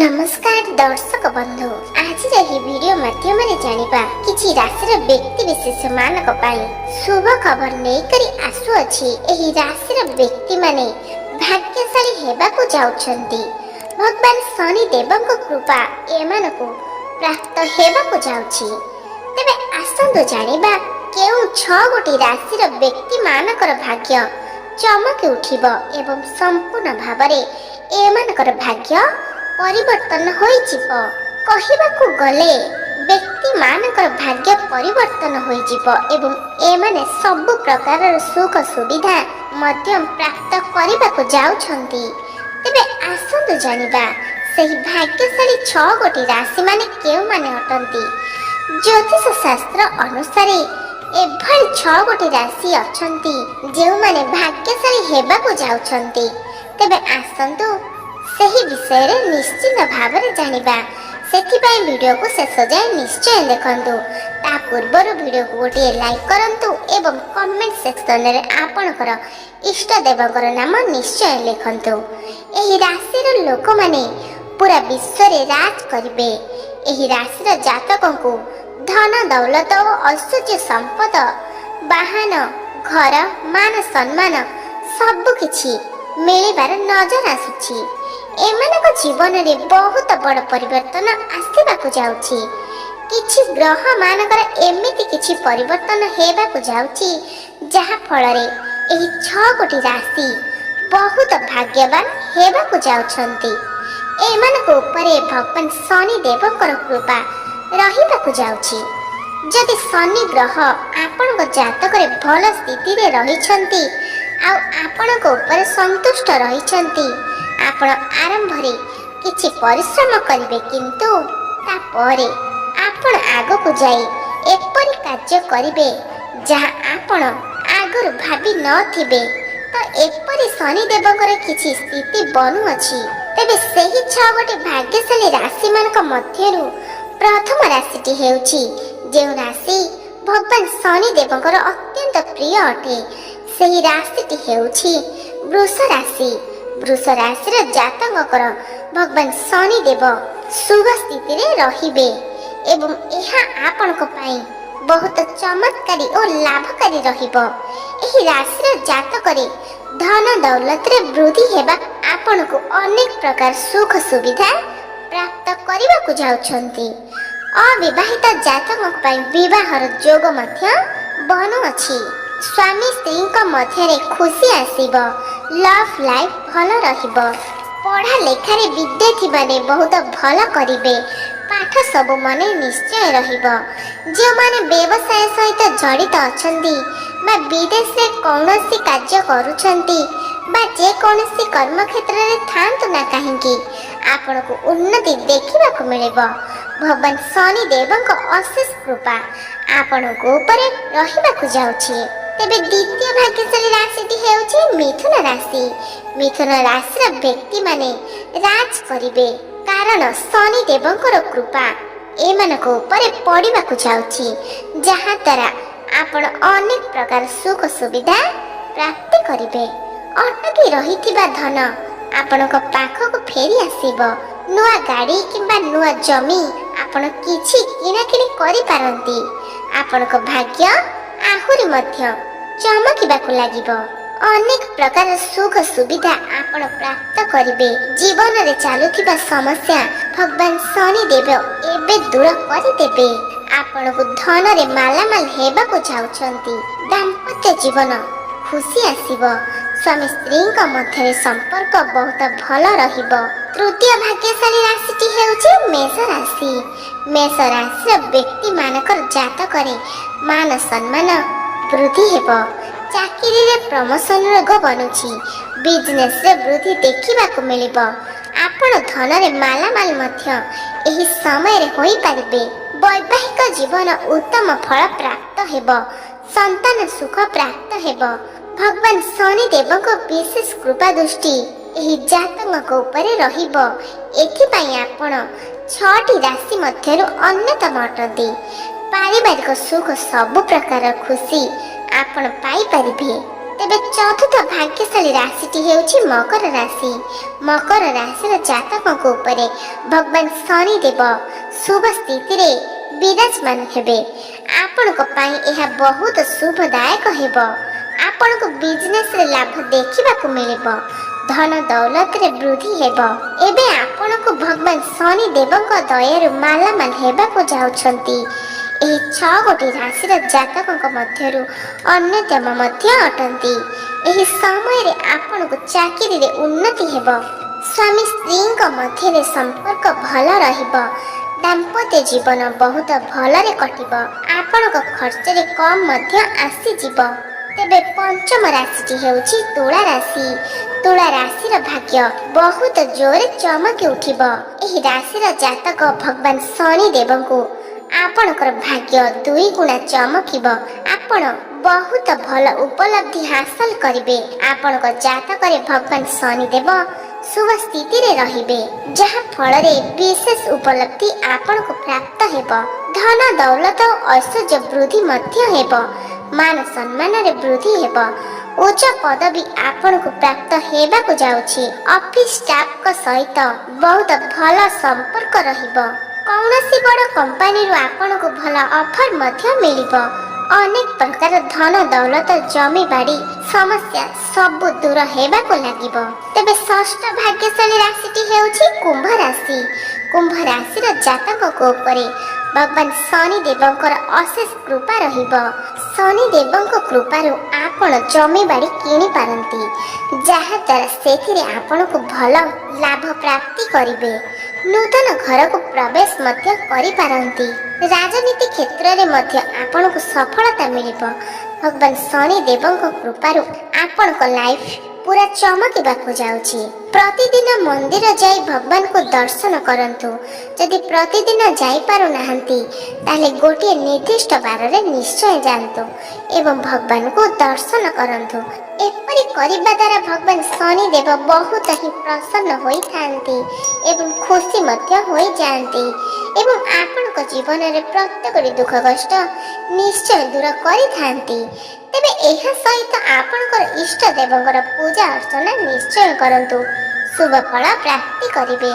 ନମସ୍କାର ଦର୍ଶକ ବନ୍ଧୁ, ଆଜିର ଏହି ଭିଡିଓ ମାଧ୍ୟମରେ ଜାଣିବା କିଛି ରାଶିର ବ୍ୟକ୍ତି ବିଶେଷ ମାନଙ୍କ ପାଇଁ ଶୁଭ ଖବର ନେଇକରି ଆସୁଅଛି। ଏହି ରାଶିର ବ୍ୟକ୍ତିମାନେ ଭାଗ୍ୟଶାଳୀ ହେବାକୁ ଯାଉଛନ୍ତି। ଭଗବାନ ଶନି ଦେବଙ୍କ କୃପା ଏମାନଙ୍କୁ ପ୍ରାପ୍ତ ହେବାକୁ ଯାଉଛି। ତେବେ ଆସନ୍ତୁ ଜାଣିବା କେଉଁ ଛଅ ଗୋଟି ରାଶିର ବ୍ୟକ୍ତିମାନଙ୍କର ଭାଗ୍ୟ ଚମକି ଉଠିବ ଏବଂ ସମ୍ପୂର୍ଣ୍ଣ ଭାବରେ ଏମାନଙ୍କର ଭାଗ୍ୟ ପରିବର୍ତ୍ତନ ହୋଇଯିବ। କହିବାକୁ ଗଲେ ବ୍ୟକ୍ତିମାନଙ୍କର ଭାଗ୍ୟ ପରିବର୍ତ୍ତନ ହୋଇଯିବ ଏବଂ ଏମାନେ ସବୁ ପ୍ରକାରର ସୁଖ ସୁବିଧା ମଧ୍ୟ ପ୍ରାପ୍ତ କରିବାକୁ ଯାଉଛନ୍ତି। ତେବେ ଆସନ୍ତୁ ଜାଣିବା ସେହି ଭାଗ୍ୟଶାଳୀ ଛଅ ଗୋଟି ରାଶିମାନେ କେଉଁମାନେ ଅଟନ୍ତି। ଜ୍ୟୋତିଷ ଶାସ୍ତ୍ର ଅନୁସାରେ ଏଭଳି ଛଅ ଗୋଟି ରାଶି ଅଛନ୍ତି, ଯେଉଁମାନେ ଭାଗ୍ୟଶାଳୀ ହେବାକୁ ଯାଉଛନ୍ତି। ତେବେ ଆସନ୍ତୁ ସେହି ବିଷୟରେ ନିଶ୍ଚିତ ଭାବରେ ଜାଣିବା। ସେଥିପାଇଁ ଭିଡ଼ିଓକୁ ଶେଷ ଯାଏଁ ନିଶ୍ଚୟ ଦେଖନ୍ତୁ। ତା ପୂର୍ବରୁ ଭିଡ଼ିଓକୁ ଗୋଟିଏ ଲାଇକ୍ କରନ୍ତୁ ଏବଂ କମେଣ୍ଟ ସେକ୍ସନରେ ଆପଣଙ୍କର ଇଷ୍ଟ ଦେବଙ୍କର ନାମ ନିଶ୍ଚୟ ଲେଖନ୍ତୁ। ଏହି ରାଶିର ଲୋକମାନେ ପୁରା ବିଶ୍ୱରେ ରାଜ କରିବେ। ଏହି ରାଶିର ଜାତକଙ୍କୁ ଧନ ଦୌଲତ ଓ ଐଶ୍ୱର୍ଯ୍ୟ ସମ୍ପଦ, ବାହନ, ଘର, ମାନ ସମ୍ମାନ ସବୁ କିଛି ମିଳିବାର ନଜର ଆସୁଛି। ଏମାନଙ୍କ ଜୀବନରେ ବହୁତ ବଡ଼ ପରିବର୍ତ୍ତନ ଆସିବାକୁ ଯାଉଛି। କିଛି ଗ୍ରହ ମାନଙ୍କର ଏମିତି କିଛି ପରିବର୍ତ୍ତନ ହେବାକୁ ଯାଉଛି, ଯାହା ଫଳରେ ଏହି ଛଅ ଗୋଟି ରାଶି ବହୁତ ଭାଗ୍ୟବାନ ହେବାକୁ ଯାଉଛନ୍ତି। ଏମାନଙ୍କ ଉପରେ ଭଗବାନ ଶନି ଦେବଙ୍କର କୃପା ରହିବାକୁ ଯାଉଛି। ଯଦି ଶନି ଗ୍ରହ ଆପଣଙ୍କ ଜାତକରେ ଭଲ ସ୍ଥିତିରେ ରହିଛନ୍ତି ଆଉ ଆପଣଙ୍କ ଉପରେ ସନ୍ତୁଷ୍ଟ ରହିଛନ୍ତି, ଆପଣ ଆରମ୍ଭରେ କିଛି ପରିଶ୍ରମ କରିବେ, କିନ୍ତୁ ତାପରେ ଆପଣ ଆଗକୁ ଯାଇ ଏପରି କାର୍ଯ୍ୟ କରିବେ, ଯାହା ଆପଣ ଆଗରୁ ଭାବି ନଥିବେ। ତ ଏପରି ଶନିଦେବଙ୍କର କିଛି ସ୍ଥିତି ବନୁଅଛି। ତେବେ ସେହି ଛଅ ଗୋଟି ଭାଗ୍ୟଶାଳୀ ରାଶିମାନଙ୍କ ମଧ୍ୟରୁ ପ୍ରଥମ ରାଶିଟି ହେଉଛି, ଯେଉଁ ରାଶି ଭଗବାନ ଶନିଦେବଙ୍କର ଅତ୍ୟନ୍ତ ପ୍ରିୟ ଅଟେ, ସେହି ରାଶିଟି ହେଉଛି ବୃଷ ରାଶି। ବୃଷ ରାଶିର ଜାତକଙ୍କର ଭଗବାନ ଶନିଦେବ ଶୁଭ ସ୍ଥିତିରେ ରହିବେ ଏବଂ ଏହା ଆପଣଙ୍କ ପାଇଁ ବହୁତ ଚମତ୍କାରୀ ଓ ଲାଭକାରୀ ରହିବ। ଏହି ରାଶିର ଜାତକରେ ଧନ ଦୌଲତରେ ବୃଦ୍ଧି ହେବା ଆପଣଙ୍କୁ ଅନେକ ପ୍ରକାର ସୁଖ ସୁବିଧା ପ୍ରାପ୍ତ କରିବାକୁ ଯାଉଛନ୍ତି। ଅବିବାହିତ ଜାତକଙ୍କ ପାଇଁ ବିବାହର ଯୋଗ ମଧ୍ୟ ବନୁଅଛି। ସ୍ୱାମୀ ସ୍ତ୍ରୀଙ୍କ ମଧ୍ୟରେ ଖୁସି ଆସିବ। ଲଭ୍ ଲାଇଫ୍ ଭଲ ରହିବ। ପଢ଼ା ଲେଖାରେ ବିଦ୍ୟାର୍ଥୀମାନେ ବହୁତ ଭଲ କରିବେ। ପାଠ ସବୁ ମନେ ନିଶ୍ଚୟ ରହିବ। ଯେଉଁମାନେ ବ୍ୟବସାୟ ସହିତ ଜଡ଼ିତ ଅଛନ୍ତି ବା ବିଦେଶରେ କୌଣସି କାର୍ଯ୍ୟ କରୁଛନ୍ତି ବା ଯେକୌଣସି କର୍ମକ୍ଷେତ୍ରରେ ଥାଆନ୍ତୁ ନା କାହିଁକି, ଆପଣଙ୍କୁ ଉନ୍ନତି ଦେଖିବାକୁ ମିଳିବ। ଭଗବାନ ଶନି ଦେବଙ୍କ ଅଶେଷ କୃପା ଆପଣଙ୍କ ଉପରେ ରହିବାକୁ ଯାଉଛି। ତେବେ ଦ୍ୱିତୀୟ ଭାଗ୍ୟଶାଳୀ ରାଶିଟି ହେଉଛି ମିଥୁନ ରାଶି। ମିଥୁନ ରାଶିର ବ୍ୟକ୍ତିମାନେ ରାଜ କରିବେ, କାରଣ ଶନି ଦେବଙ୍କର କୃପା ଏମାନଙ୍କ ଉପରେ ପଡ଼ିବାକୁ ଯାଉଛି, ଯାହାଦ୍ୱାରା ଆପଣ ଅନେକ ପ୍ରକାର ସୁଖ ସୁବିଧା ପ୍ରାପ୍ତି କରିବେ। ଅଟକି ରହିଥିବା ଧନ ଆପଣଙ୍କ ପାଖକୁ ଫେରି ଆସିବ। ନୂଆ ଗାଡ଼ି କିମ୍ବା ନୂଆ ଜମି ଆପଣ କିଛି କିଣାକିଣି କରିପାରନ୍ତି। ଆପଣଙ୍କ ଭାଗ୍ୟ ଆହୁରି ମଧ୍ୟ ଚମକିବାକୁ ଲାଗିବ। ଅନେକ ପ୍ରକାର ସୁଖ ସୁବିଧା ଆପଣ ପ୍ରାପ୍ତ କରିବେ। ଜୀବନରେ ଚାଲୁଥିବା ସମସ୍ୟା ଭଗବାନ ଶନିଦେବ ଏବେ ଦୂର କରିଦେବେ। ଆପଣଙ୍କୁ ଧନରେ ମାଲାମାଲ ହେବାକୁ ଯାଉଛନ୍ତି। ଦାମ୍ପତ୍ୟ ଜୀବନ ଖୁସି ଆସିବ। ସ୍ୱାମୀ ସ୍ତ୍ରୀଙ୍କ ମଧ୍ୟରେ ସମ୍ପର୍କ ବହୁତ ଭଲ ରହିବ। ତୃତୀୟ ଭାଗ୍ୟଶାଳୀ ରାଶିଟି ହେଉଛି ମେଷ ରାଶି। ମେଷ ରାଶିର ବ୍ୟକ୍ତିମାନଙ୍କର ଜାତକରେ ମାନ ସମ୍ମାନ ବୃଦ୍ଧି ହେବ। ଚାକିରିରେ ପ୍ରମୋସନ ଯୋଗ ବନୁଛି। ବିଜନେସରେ ବୃଦ୍ଧି ଦେଖିବାକୁ ମିଳିବ। ଆପଣ ଧନରେ ମାଲାମାଲ ମଧ୍ୟ ଏହି ସମୟରେ ହୋଇପାରିବେ। ବୈବାହିକ ଜୀବନ ଉତ୍ତମ ଫଳ ପ୍ରାପ୍ତ ହେବ। ସନ୍ତାନ ସୁଖ ପ୍ରାପ୍ତ ହେବ। ଭଗବାନ ଶନି ଦେବଙ୍କ ବିଶେଷ କୃପା ଦୃଷ୍ଟି ଏହି ଜାତକଙ୍କ ଉପରେ ରହିବ। ଏଥିପାଇଁ ଆପଣ ଛଅଟି ରାଶି ମଧ୍ୟରୁ ଅନ୍ୟତମ ଅଟନ୍ତି। ପାରିବାରିକ ସୁଖ, ସବୁ ପ୍ରକାର ଖୁସି ଆପଣ ପାଇପାରିବେ। ତେବେ ତେବେ ଚତୁର୍ଥ ଭାଗ୍ୟଶାଳୀ ରାଶିଟି ହେଉଛି ମକର ରାଶି। ମକର ରାଶିର ଜାତକଙ୍କ ଉପରେ ଭଗବାନ ଶନିଦେବ ଶୁଭ ସ୍ଥିତିରେ ବିରାଜମାନ ହେବେ। ଆପଣଙ୍କ ପାଇଁ ଏହା ବହୁତ ଶୁଭଦାୟକ ହେବ। ଆପଣଙ୍କୁ ବିଜନେସରେ ଲାଭ ଦେଖିବାକୁ ମିଳିବ। ଧନ ଦୌଲତରେ ବୃଦ୍ଧି ହେବ। ଏବେ ଆପଣଙ୍କୁ ଭଗବାନ ଶନି ଦେବଙ୍କ ଦୟାରୁ ମାଲାମାଲ ହେବାକୁ ଯାଉଛନ୍ତି। ଏହି ଛଅ ଗୋଟି ରାଶିର ଜାତକଙ୍କ ମଧ୍ୟରୁ ଅନ୍ୟତମ ମଧ୍ୟ ଅଟନ୍ତି। ଏହି ସମୟରେ ଆପଣଙ୍କୁ ଚାକିରିରେ ଉନ୍ନତି ହେବ। ସ୍ୱାମୀ ସ୍ତ୍ରୀଙ୍କ ମଧ୍ୟରେ ସମ୍ପର୍କ ଭଲ ରହିବ। ଦାମ୍ପତ୍ୟ ଜୀବନ ବହୁତ ଭଲରେ କଟିବ। ଆପଣଙ୍କ ଖର୍ଚ୍ଚରେ କମ୍ ମଧ୍ୟ ଆସିଯିବ। ତେବେ ପଞ୍ଚମ ରାଶିଟି ହେଉଛି ତୁଳା ରାଶି। ତୁଳା ରାଶିର ଭାଗ୍ୟ ବହୁତ ଜୋରେ ଚମକି ଉଠିବ। ଏହି ରାଶିର ଜାତକ ଭଗବାନ ଶନି ଦେବଙ୍କୁ ଆପଣଙ୍କର ଭାଗ୍ୟ ଦୁଇ ଗୁଣା ଚମକିବ। ଆପଣ ବହୁତ ଭଲ ଉପଲବ୍ଧି ହାସଲ କରିବେ। ଆପଣଙ୍କ ଜାତକରେ ଭଗବାନ ଶନିଦେବ ଶୁଭ ସ୍ଥିତିରେ ରହିବେ, ଯାହା ଫଳରେ ବିଶେଷ ଉପଲବ୍ଧି ଆପଣଙ୍କୁ ପ୍ରାପ୍ତ ହେବ। ଧନ ଦୌଲତ ଓ ଐଶ୍ୱର୍ଯ୍ୟ ବୃଦ୍ଧି ମଧ୍ୟ ହେବ। ମାନ ସମ୍ମାନରେ ବୃଦ୍ଧି ହେବ। ଉଚ୍ଚ ପଦବୀ ଆପଣଙ୍କୁ ପ୍ରାପ୍ତ ହେବାକୁ ଯାଉଛି। ଅଫିସ ଷ୍ଟାଫଙ୍କ ସହିତ ବହୁତ ଭଲ ସମ୍ପର୍କ ରହିବ। କୌଣସି ବଡ଼ କମ୍ପାନୀରୁ ଆପଣଙ୍କୁ ଭଲ ଅଫର ମଧ୍ୟ ମିଳିବ। ଅନେକ ପ୍ରକାର ଧନ ଦୌଲତ, ଜମି ବାଡ଼ି ସମସ୍ୟା ସବୁ ଦୂର ହେବାକୁ ଲାଗିବ। ତେବେ ଷଷ୍ଠ ଭାଗ୍ୟଶାଳୀ ରାଶିଟି ହେଉଛି କୁମ୍ଭ ରାଶି। କୁମ୍ଭ ରାଶିର ଜାତକଙ୍କ ଉପରେ ଭଗବାନ ଶନି ଦେବଙ୍କର ଅଶେଷ କୃପା ରହିବ। ଶନି ଦେବଙ୍କ କୃପାରୁ ଆପଣ ଜମି ବାଡ଼ି କିଣି ପାରନ୍ତି, ଯାହାଦ୍ୱାରା ସେଥିରେ ଆପଣଙ୍କୁ ଭଲ ଲାଭ ପ୍ରାପ୍ତି କରିବେ। ନୂତନ ଘରକୁ ପ୍ରବେଶ ମଧ୍ୟ କରିପାରନ୍ତି। ରାଜନୀତି କ୍ଷେତ୍ରରେ ମଧ୍ୟ ଆପଣଙ୍କୁ ସଫଳତା ମିଳିବ। ଭଗବାନ ଶନି ଦେବଙ୍କ କୃପାରୁ ଆପଣଙ୍କ ଲାଇଫ ପୁରା ଚମକିବାକୁ ଯାଉଛି। ପ୍ରତିଦିନ ମନ୍ଦିର ଯାଇ ଭଗବାନଙ୍କୁ ଦର୍ଶନ କରନ୍ତୁ। ଯଦି ପ୍ରତିଦିନ ଯାଇପାରୁନାହାନ୍ତି, ତାହେଲେ ଗୋଟିଏ ନିର୍ଦ୍ଦିଷ୍ଟ ବାରରେ ନିଶ୍ଚୟ ଯାଆନ୍ତୁ ଏବଂ ଭଗବାନଙ୍କୁ ଦର୍ଶନ କରନ୍ତୁ। ଏପରି କରିବା ଦ୍ୱାରା ଭଗବାନ ଶନିଦେବ ବହୁତ ହିଁ ପ୍ରସନ୍ନ ହୋଇଥାନ୍ତି ଏବଂ ଖୁସି ମଧ୍ୟ ହୋଇଯାଆନ୍ତି ଏବଂ ଆପଣଙ୍କ ଜୀବନରେ ପ୍ରତ୍ୟେକଟି ଦୁଃଖ କଷ୍ଟ ନିଶ୍ଚୟ ଦୂର କରିଥାନ୍ତି। ତେବେ ଏହା ସହିତ ଆପଣଙ୍କର ଇଷ୍ଟ ଦେବଙ୍କର ପୂଜା ଅର୍ଚ୍ଚନା ନିଶ୍ଚୟ କରନ୍ତୁ, ଶୁଭ ଫଳ ପ୍ରାପ୍ତି କରିବେ।